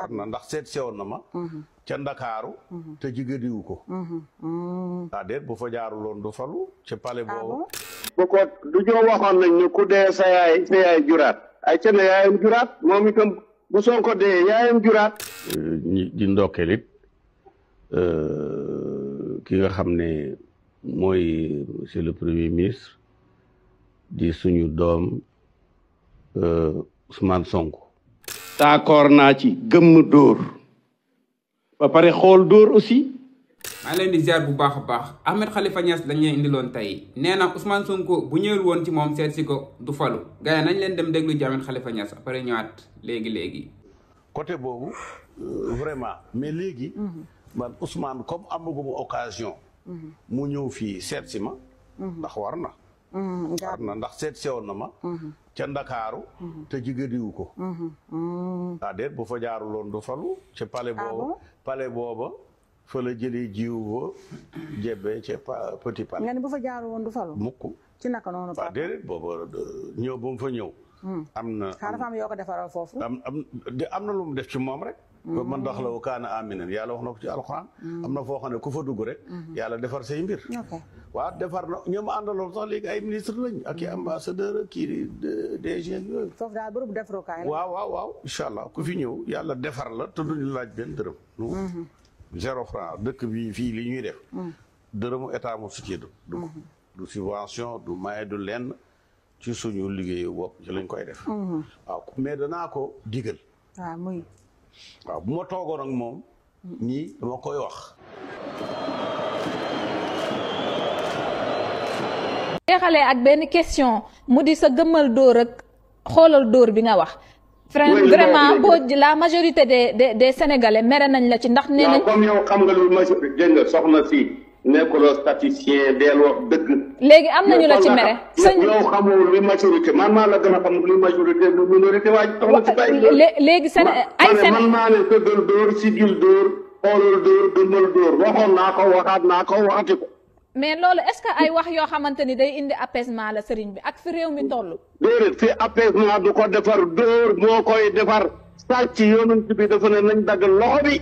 na ndax seet sewoon na ma ca Ndakaaru te jigadiwu ko c'est-à-dire bu fa jaaruloon du falu ci palais boobu bu ko du ñoo waxoon nañ ne ku dee sa yaay juraat ay ca ne yaayam juraat moom itam bu Sonko dee yaayam juraat di ndokkeel it ki nga xam ne mooy monsieur le premier ministre di suñu doom Ousmane Sonko. d'accord naa ci gëmm dóor ba pare xool dóor aussi. maa ngi leen di ziar bu baax a baax Ahmed Khalifa Niass lañ leen indiloon tey nee na Ousmane Sonko bu ñëwul woon ci moom seet si ko du falu gars yi nañ leen dem déglu ji Ahmed Khalifa Niass après ñëwaat léegi. côté boobu vraiment mais léegi. man Ousmane comme amaguma occasion. mu ñëw fii seet si ma. ndax war na. ndax seet sewoon na ma. ca Ndakaaru te jigadiwu ko. c'est-à-dire bu fa jaaruloon du falu ci palais boobu. palais booba fa la jëlee jiwu ba jebbe ci petit palais. nga ne bu fa jaaru woon du falu. mukk ci naka noonu. waaw déedéet booba ñëw ba mu fa ñëw. am na dafa am yoo ko defaral foofu. am na lu mu def ci moom rek. man dax la wu kaana aminan yàlla wax na ko ci alxuraan. am na foo xam ne ku fa dugg rek. yàlla defar say mbir. waaw defar na ñoom àndaloon sax léegi ay ministre lañ ak i ambassadeur kii DG yooyu. foofu daal bërëb defarukaay la. waaw incha allah ku fi ñëw yàlla defar la te duñu laaj benn dërëm. 0 franc dëkk bi fii li ñuy def. dërëmu état mu ci du subvention du maye du lenn ci suñu liggéeyu bopp ci lañ koy def. waaw mais danaa ko digal. waaw bu ma toogoon ak moom. nii dama koy wax. jeexalee ak benn question mu di sa gëmmal dóor ak xoolal dóor bi nga wax. vraiment boo la majorité des sénégalais mere nañ la ci ndax. nee nañ comme yow xam nga lu majorité dégg nga soxna si nekkuloo statisticien deel wax dëgg. léegi am nañu la ci mere. yow xamul luy majorité man maa la gën a xam luy majorité lu minorité waaye soxna si bàyyi. léegi man maa ne tëddal dóor sigil dóor xoolal dóor gëmmal dóor waxoon naa ko waxaat naa ko waxati ko. mais loolu est-ce que ay wax yoo xamante ni day indi apaisement la sëriñ bi ak fi réew mi toll. déedéet fi apaisement du ko defar dóor moo koy defar sàcc yonent bi dafa ne nañ dagg loxo bi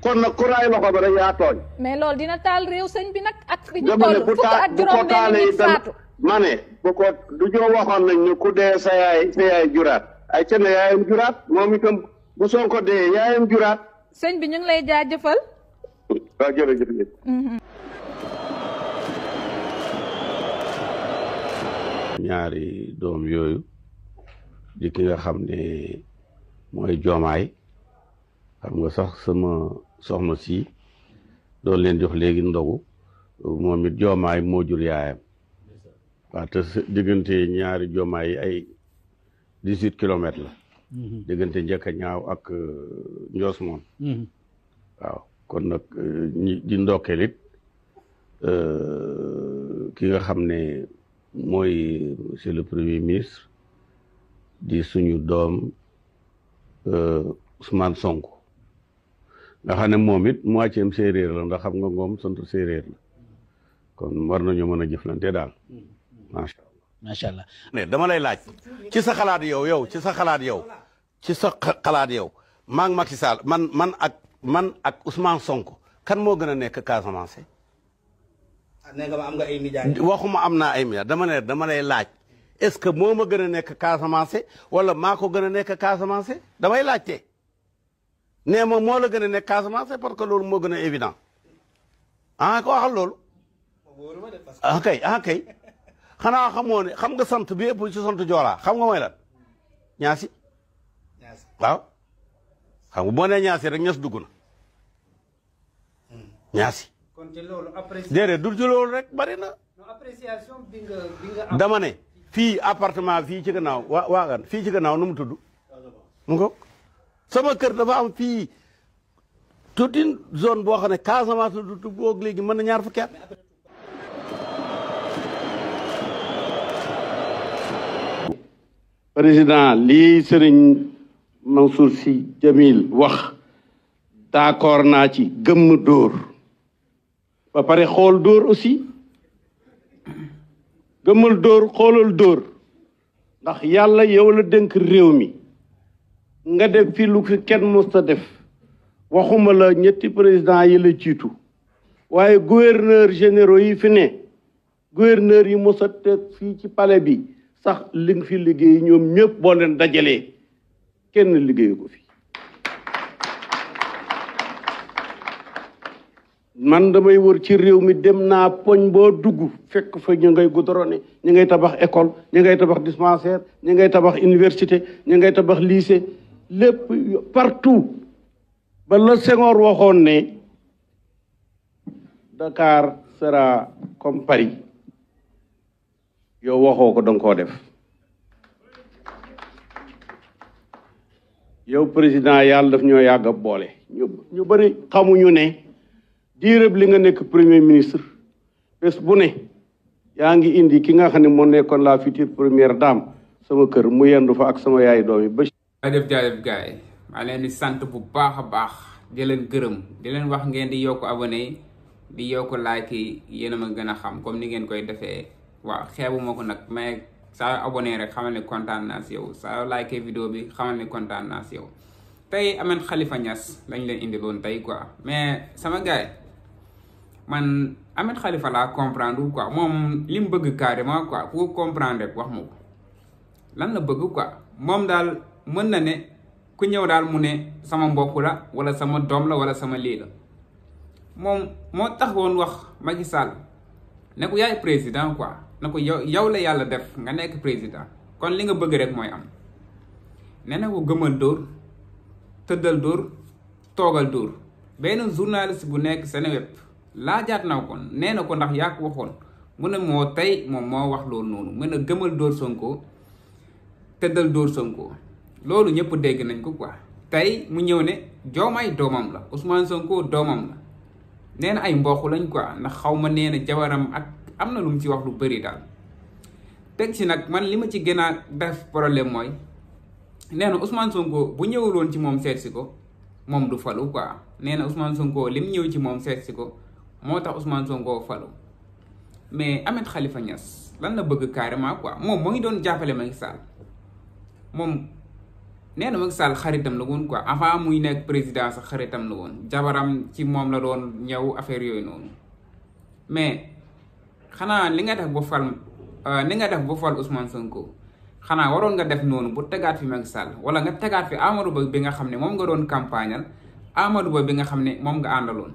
kon nag ku raay loxo ba rek yaa tooñ. mais loolu dina taal réew sëñ bi nag ak fi ñu toll fukk ak juróom benn nit faatu. ma ne bu ko du ñoo waxoon nañ ne ku dee sa yaay juraat ay ca ne yaayam juraat moom itam bu Sonko dee yaayam juraat. sëñ bi ñu ngi lay jaajëfal. waaw jërëjëf. ñaari doom yooyu di ki nga xam ne mooy Diomaye xam nga sax sama soxna si doon leen jox léegi ndogu moom it Diomaye moo jur yaayam waaw te diggante ñaari Diomaye yi ay 18 kilomètres la diggante njëkk a ñaaw ak njoos moom waaw kon nag ñi di ndokkeel it ki nga xam ne mooy monsieur le premier ministre di suñu doom Ousmane Sonko nga xam ne moom it moitié séeréer la ndax xam nga moom sant séeréer la kon war nañu mën a jëflante daal macha allah. mais dama lay laaj ci sa xalaat yow ci sa xalaat yow maa ngi Macky Sall man ak Ousmane Sonko kan moo gën a nekk Casamance. nee nga ma am nga ay nijaay. waxuma am naa ay nijaay dama lay laaj est-ce que moo ma gën a nekk Casamance wala maa ko gën a nekk Casamance damay laajte nee ma moo la gën a nekk Casamance parce que loolu moo gën a évident ko waxal loolu. kay xanaa xamoo ne xam nga sant bi yëpp ci sant Joola xam nga mooy lan ñaasi. waaw xam nga boo nee ñaasi rek ñas dugg na ñaasi. déedéet du ci loolu rek bari na. appréciation bi nga dama ne fii appartement fii ci gannaaw waagan fii ci gannaaw nu mu tudd mu ko sama kër dafa am fii toute une zone boo xam ne Casamance du boog léegi mën na ñaar fukki at. président lii Serigne Mansour Sy Djamil wax d'accord naa ci gëmm dóor ba pare xool dóor aussi gëmmal dóor xoolal dóor ndax yàlla yow la dénk réew mi nga def fi lu fi kenn musta def waxuma la ñetti président yi la jiitu waaye gouverneur généraux yi fi ne gouverneur yi musa teg fii ci palais bi sax li nga fi liggéey ñoom ñëpp boo leen dajalee kenn liggéeyu ko fi man damay wër ci réew mi dem naa poñ boo dugg fekk fa ñu ngay goudronné ñu ngay tabax école ñu ngay tabax dispensaire ñu ngay tabax université ñu ngay tabax lycée lépp partout ba la Senghor waxoon ne Dakar sera comme Paris yow waxoo ko danga koo def yow président yàlla daf ñoo yàgg a boole ñu bëri xamuñu ne diirëb li nga nekk premier ministre bés bu ne yaa ngi indi ki nga xam ne moo nekkoon la future première dame sama kër mu yendu fa ak sama yaay doom yi ba jaajëf gars yi maa leen di sant bu baax a baax di leen gërëm di leen wax ngeen di yokk abonné yi di yokk like yi yéen a ma gën a xam comme ni ngeen koy defee waaw xeebu ma ko nag mais saa abonné rek xamal ne kontaan naa si yow saa like vidéo bi xamal ne kontaan naa si yow tey Ahmed Khalifa Niass lañ leen indiloon tey quoi mais sama gars man Ahmed Khalifa laa comprendre quoi moom li mu bëgg carrément quoi pour comprendre rek wax ma ko lan la bëgg quoi moom daal mën na ne ku ñëw daal mu ne sama mbokk la wala sama doom la wala sama lii la moom moo tax woon wax Macky Sall ne ko yaay président quoi ne ko yow la yàlla def nga nekk président kon li nga bëgg rek mooy am nee na ko gëmal dóor tëddal dóor toogal dóor benn journaliste bu nekk Seneweb laajaat na ko nee na ko ndax yaa ko waxoon mu ne moo tey moom moo wax loolu noonu mu ne gëmal dóor Sonko tëddal dóor Sonko loolu ñëpp dégg nañ ko quoi tey mu ñëw ne Diomaye doomam la Ousmane Sonko doomam la nee na ay mbokk lañ quoi ndax xaw ma nee na jabaram ak am na lu mu ci wax lu bëri daal teg ci nag man li ma ci gën a def problème mooy nee na Ousmane Sonko bu ñëwuloon ci moom seet si ko moom du falu quoi nee na Ousmane Sonko lim ñëw ci moom seet si ko moo tax Ousmane Sonko falu mais Ahmed Khalifa Niass lan la bëgg carrément quoi moom moo ngi doon jàppale Macky Sall moom nee na Macky Sall xaritam la woon quoi avant muy nekk président sax xaritam la woon jabaram ci moom la doon ñëw affaire yooyu noonu mais xanaa li nga def ba fal ni nga def ba fal Ousmane Sonko xanaa waroon nga def noonu bu tegaat fi Macky Sall wala nga tegaat fi Amadou Ba bi nga xam ne moom nga doon campagnal Amadou Ba bi nga xam ne moom nga àndaloon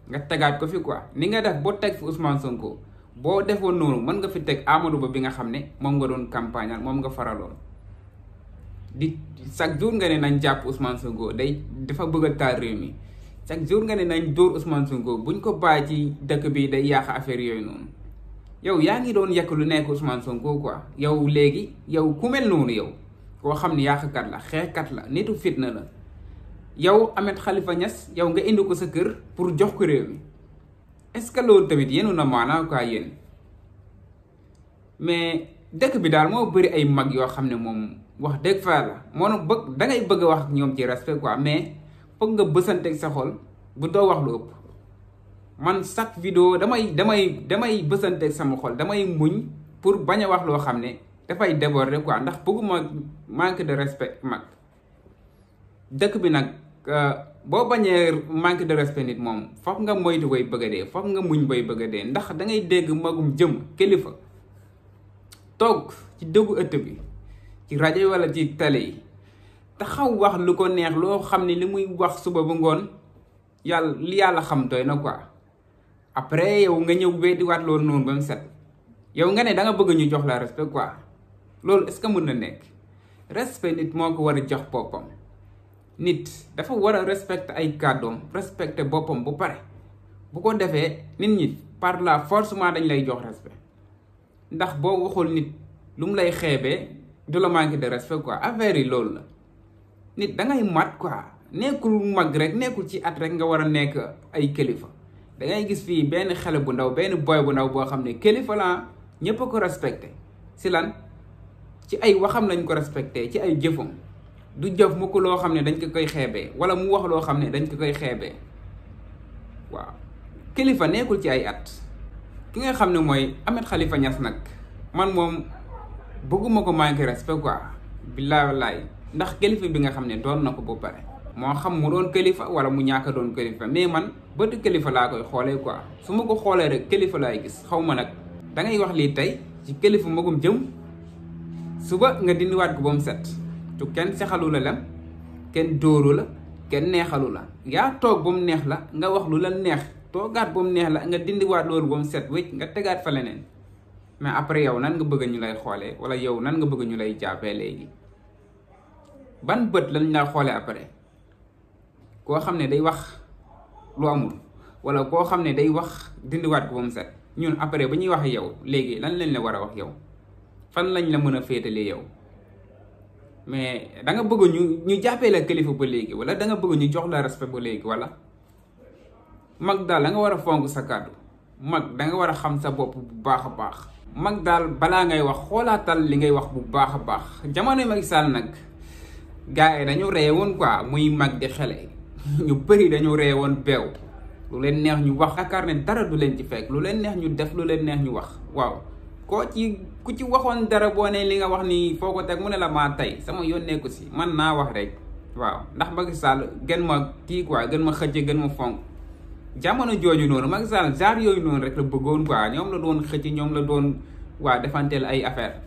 nga tegaat ko fi quoi ni nga def boo teg fi Ousmane Sonko boo defoon noonu mën nga fi teg Amadou Ba bi nga xam ne moom nga doon campagnal moom nga faraloon di chaque jour nga ne nañ jàpp Ousmane Sonko dafa bëgg a taal réew mi chaque jour nga ne nañ dóor Ousmane Sonko buñ ko bàyyi ci dëkk bi day yàq affaire yooyu noonu yow yaa ngi doon yekk lu nekk Ousmane Sonko quoi yow léegi yow ku mel noonu yow koo xam ne yàqkat la xeexkat la nitu fitna la yow Ahmed Khalifa Niass yow nga indi ko sa kër pour jox ko réew mi est-ce que loolu tamit yéenu na maanaam quoi yéen mais dëkk bi daal moo bëri ay mag yoo xam ne moom wax dëgg fa la moo bëgg da ngay bëgg a wax ak ñoom ci respect quoi mais foog nga bësanteeg sa xol bu doo wax lu ëpp man chaque vidéo damay bësanteeg sama xol damay muñ pour bañ a wax loo xam ne dafay déborder quoi ndax bëgguma manque de respect mag dëkk bi nag boo bañee manque de respect nit moom foog nga moytu bay bëgg a dee foog nga muñ bay bëgg a dee ndax da ngay dégg magum jëm kilifa toog ci dëggu ëtt bi ci rajo yi wala ci télé yi taxaw wax lu ko neex loo xam ne li muy wax suba ba ngoon yàlla xam doy na quoi après yow nga ñëw weddiwaat loolu noonu ba mu set yow nga ne da nga bëgg ñu jox la respect quoi loolu est-ce que mën na nekk respect nit moo ko war a jox boppam nit dafa war a respecter ay kàddoom respecter boppam bu pare bu ko defee nit ñi par la forcément dañ lay jox respect ndax boo waxul nit lu mu lay xeebee du la manque de respect quoi affaire yi loolu la nit da ngay mat quoi nekkul mag rek nekkul ci at rek nga war a nekk ay kilifa da ngay gis fii benn xale bu ndaw benn boy bu ndaw boo xam ne kilifa la ñëpp a ko respecté si lan ci ay waxam lañ ko respecté ci ay jëfam du jëf mu ko loo xam ne dañ ko koy xeebee wala mu wax loo xam ne dañ ko koy xeebee waaw kilifa nekkul ci ay at ki nga xam ne mooy Ahmed Khalifa Niass nag man moom bëgguma ko manqué respect quoi billaay wallaay ndax kilifa bi nga xam ne doon na ko ba pare moo xam mu doon kilifa wala mu ñàkk a doon kilifa mais man bëtu kilifa laa koy xoolee quoi su ma ko xoolee rek kilifa laay gis xaw ma nag da ngay wax lii tey ci kilifa magum jëm suba nga dindiwaat ko ba mu set tu kenn sexalu la lem kenn dóoru la kenn neexalu la yaa toog ba mu neex la nga wax lu la neex toogaat ba mu neex la nga dindiwaat loolu ba mu set wécc nga tegaat fa leneen mais après yow nan nga bëgg ñu lay xoolee wala yow nan nga bëgg ñu lay jàppee léegi ban bët lañ laa xoolee après koo xam ne day wax lu amul wala koo xam ne day wax dindiwaat ko ba mu set ñun après ba ñuy wax yow léegi lan lañ la war a wax yow fan lañ la mën a féetalee yow mais da nga bëgg ñu jàppee la kilifa ba léegi wala da nga bëgg ñu jox la respect ba léegi wala mag daal da nga war a fonk sa kàddu mag da nga war a xam sa bopp bu baax a baax mag daal balaa ngay wax xoolaatal li ngay wax bu baax a baax jamono Macky Sall nag gars yi dañu ree woon quoi muy mag di xele ñu bëri dañu ree woon beew lu leen neex ñu wax yaakaar ne dara du leen ci fekk lu leen neex ñu def lu leen neex ñu wax waaw ku ci waxoon dara boo ne li nga wax ni foo ko teg mu ne la maa tey sama yoon nekku si man naa wax rek waaw ndax Macky Sall gën ma kii quoi gën ma xëcc gën ma fonk jamono jooju noonu Macky Sall genre yooyu noonu rek la bëggoon quoi ñoom la doon xëcc ñoom la doon waa defanteel ay affaire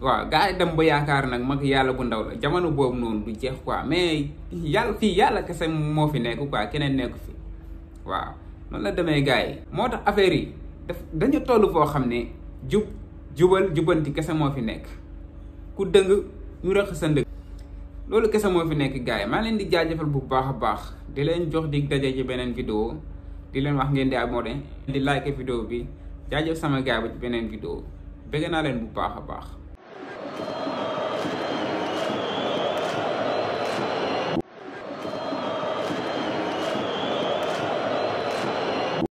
waaw gars yi dem ba yaakaar nag mag yàlla bu ndaw la jamono boobu noonu du jeex quoi mais yàlla fii yàlla kese moo fi nekk quoi keneen nekku fi waaw noonu la demee gars yi moo tax affaire yi dañu toll foo xam ne jubal jubanti kese moo fi nekk ku dëng ñu rëq sa ndëg loolu kese moo fi nekk gars yi maa leen di jaajëfal bu baax a baax di leen jox dig daje ci beneen vidéo di leen wax ngeen di abonné di like vidéo bi jaajëf sama gars ba ci beneen vidéo bëgg naa leen bu baax a baax